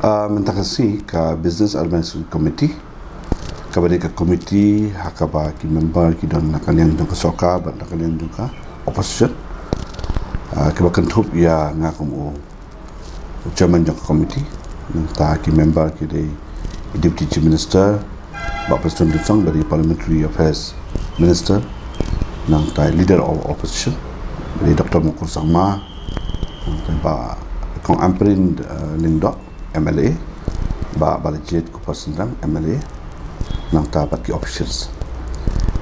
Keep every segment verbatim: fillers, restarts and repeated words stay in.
Uh, mynta ka sngi ka Business Organizing Committee, kaba dei ka committee ha kaba ki member ki don na ka liang jong ka sorkar bad na ka liang jong ka opposition, uh, kiba kynthup ïa nga kum u chairman jong ka committee. Nangta ki member ki dei Deputy Chief Minister Bah Prestone Tynsong, ba dei Parliamentary Affairs Minister. Nangta Leader of Opposition, ba dei Doctor Mukul Sangma. Nangta Bah Kong Ampareen, uh, Lyngdoh, M L A, Bah Balajied Kupar Synrem, M L A, nangta bad ki officials.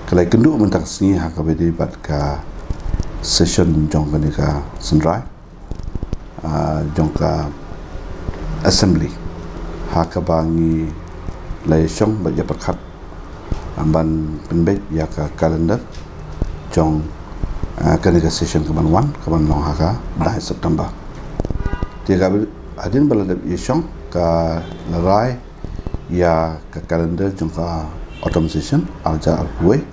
Ka la ïakynduh mynta ka sngi ha kaba dei bad ka session jong kane ka synrai, ah, jong ka assembly, ha kaba ngi la ïashong bad ïapyrkhat, ah, ban pynbeit ïa ka calendar jong, ah, kane ka session kaban wan, kaban long ha ka dai September. Te ka hadien ba la dep ïashong, ka la rai ïa ka calendar jong ka autumn session ar hajar arphew wei,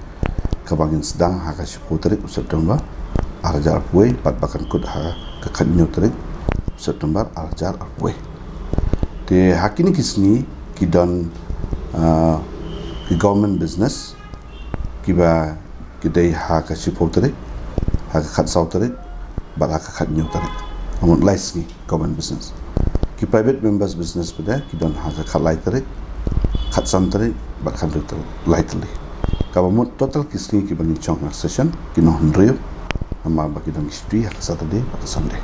kaba ngin sdang ha ka shiphew tarik u September ar hajar arphew wei bad ba kan kut ha ka khathynñiew tarik u September ar hajar arphew wei. Te ha kine ki sngi ki don, ah, ki government business kiba ki dei ha ka shiphew tarik, ha ka khatsaw tarik bad ha ka khathynñiew tarik. Ka mut lai sngi government business. Ki private members business pat de ki don ha ka khatlai tarik, khatsan tarik bad khathynriew tarik, lai tylli. Kaba mut total ki sngi kiba ngin shong ha session ki nonghynriew, namar ba ki don ki shuti ha ka Saturday bad ka Sunday.